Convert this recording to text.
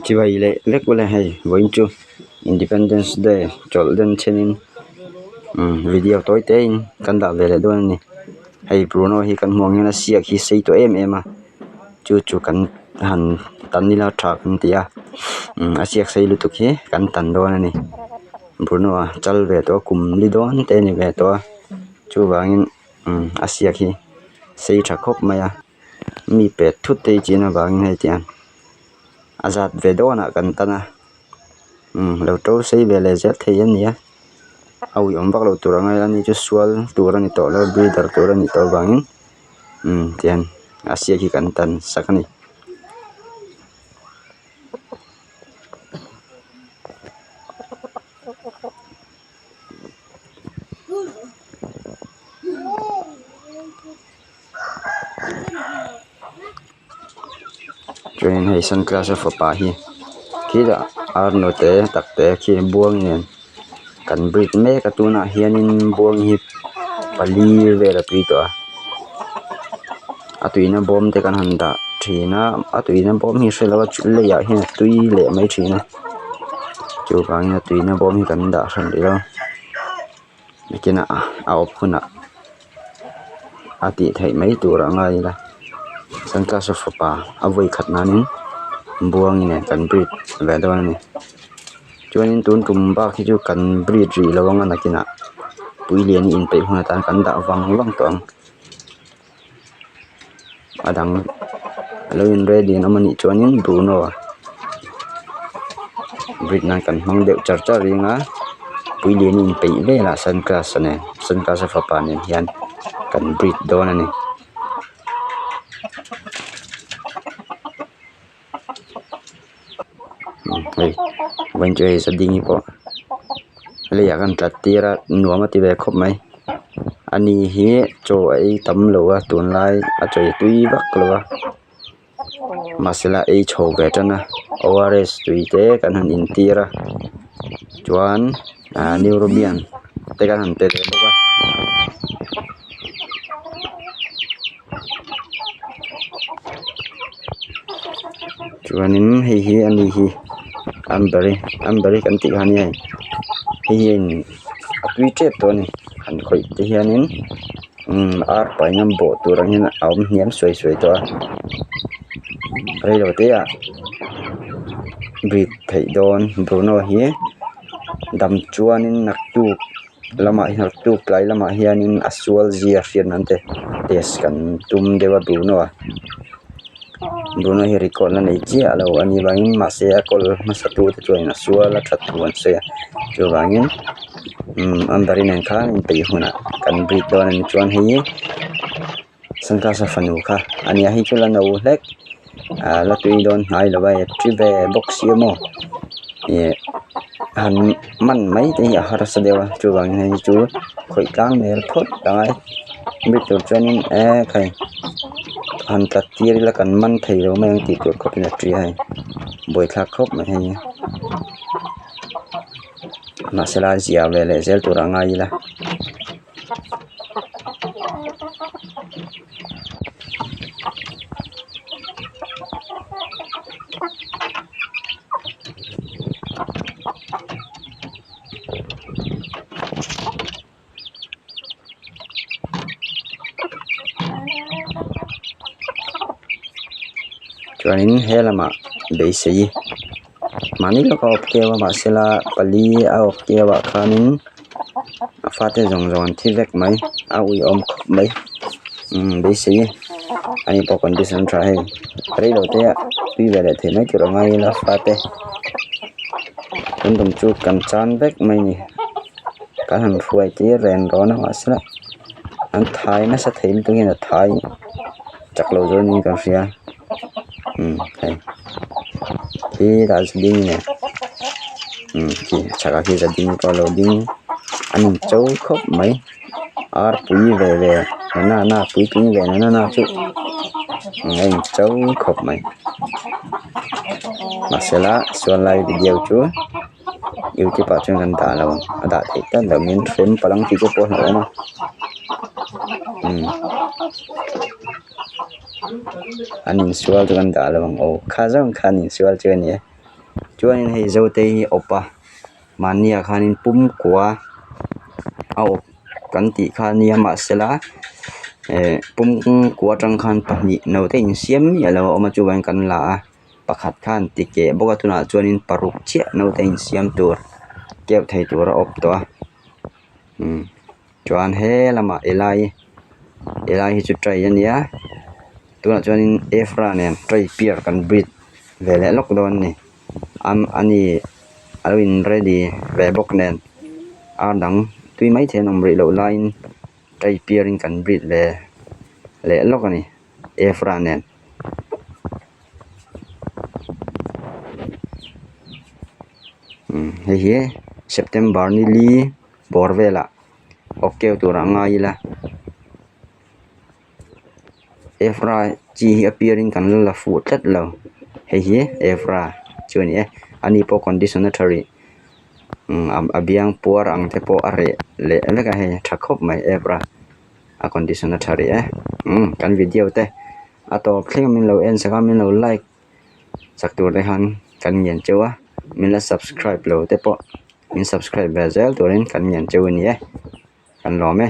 Chibai leh lek ule hei vawiin chu Independence Day chawlh den chenin umm video tawi te in kan dah ve leh dawn a ni hei Bruno hi kan hmuh ang hian a siak hi sei tawh em em a chu chu kan han tan ila tha kan ti a umm a siak sei lutuk hi kan tan dawn a ni Bruno a chal ve tawh a kum li dawn te a ni ve tawh a chuvangin umm a siak hi sei tha khawp mai a. Mi pet thut te hi chin avangin hei tiang a zat ve dawnah kan tan a umm lo to sei ve leh zel thei a ni a a uiawm vak loh tur ang a ni chu sual tur a ni tawh lo breeder tur a nih tawh avangin umm tiang a siak hi kan tan sak a ni. Chuanin hei sunglass a fapa hi khitah ar note tak te khi buang nen kan breed mek a tunah hianin buang hi pali vel a tui tawh a a tuina bawm te kan han dah thin a a tuina bawm hi hrelo a leiah hian a tui leh mai thin a chuvangin a tuina bawm hi kan dah hran rih a. Nakinah a awp hunah a tih theih mai tur a ngai ila sunglass a fapa a vawi khat nanin buangin nen kan breed ve dawn a ni chuanin tun tum bak hi chu kan breed rih lo ang a nakinah puilian hi inpeih hun atan kan dah vang vang tawh ang a dang alo in ready an awm anih chuanin Bruno breed nan kan hmang deuh char char reng a puilian in peih velah sunglass nen sunglass a fapa nen hian kan breed dawn a ni. Hei vawiin chu hei zading hi pawh leiah khan tlat tir a nuam a ti ve khawp mai ani hi chaw a ei tam lo a tunlai a chaw ei tui vak lo a mahse la ei chho ve tan a O R S tui te kan han in tir a chuan ah neurobian te kan han pe ve bawk a. Chuanin hei hi a ni hi amber-i amber-i kan tih kha nia hei hi a tui tep tawh a ni han khawih te hianin umm ar paina bawh tur ang hian a awm hniam suai suai tawh a reilote ah breed theih dawn Bruno hi dam chuanin naktuk. Lamah hian tuk tlai lamah hianin a sual zia hriat nan te test kan tum deuh a Bruno a Bruno hi record la nei chiah lo a nih vangin mahse a kawl hmasa tu te chuan a sual a that thu an sawi a chuvangin umm Amber-i nen khan inpeih hunah kan breed dawn a ni chuan hei sunglass a fanu kha a nia hei chu la no hlek ah la tui dawn hnai lo a thi ve bawk sia maw ih han man mai te hi a harsa deuh a chuvangin hei chu khawih tlang hmel phawt a ngai mi tur chuanin eee khai han tlat tir ila kan man thei lo mai ang tih tur khawpin a tia hei buaithlak khawp mai hei mahse la zia ve leh zel tur a ngai ila. Chuanin he lamah beisei mahni lawka awp keu a mahsela pali a awp keu ah khanin a fate zawng zawng an thi vek mai a uiawm khawp mai umm beisei ani pawh condition tha hei reilo te ah tui ve leh thei mai tur a ngai ila fate kan tum chu kan chan vek mai a ni kan han hruai tir reng dawn a mahse an thai nasa thei lutuk hian a thai chak lo zawk niin ka hria umm hei khi dah chu ding nge umm khi chhakah khi zading pawh alo ding an in cho khawp mai ar pui ve ve na na puitling ve na na chu a in cho khawp mai mahsela chuan lai video chu youtube ah chuan kan dah lo a dah theih tlat loh min hrem palh ang tih te pawh a hlauhawm a umm. An insual chu kan dah lo ang aw kha zawng kha an insual chu a ni e chuanin hei zote hi awp a mahni ah khanin pumkua a awp kan tih kha a nia mahsela eh pumkua atang khan pahnih naute insiam miah lo a awm a chuvangin kan la a pakhat khan ti keh bawk a tunah chuanin paruk chiah naute insiam tur keuh thei tur a awp tawh a umm. Chuan he lamah helai helai hi chu tray a nia tunah chuanin efra nen tray piar kan breed ve leh lawk dawn a ni am ani a lo in ready ve bawk nen ar dang tui maithei an awm rih loh laiin tray piar in kan breed ve leh lawk a ni efra nen. Umm hei hi september ni li. Bawr velah awp keu tur a ngai ila evra chi hi a piarin kan la la fuh tlat lo hei hi evra chu a ni e ani pawh condition a tha rih umm a biang puar ang te pawh a reh leh vek a hei a tha khawp mai evra a condition a tha rih e umm kan video te a tawp thleng a min lo en sak a min lo like chak tur te khan kan ngen cheu a min la subscribe lo te pawh. Min subscribe ve zel turin kan ngen cheu a ni e kan lawm e.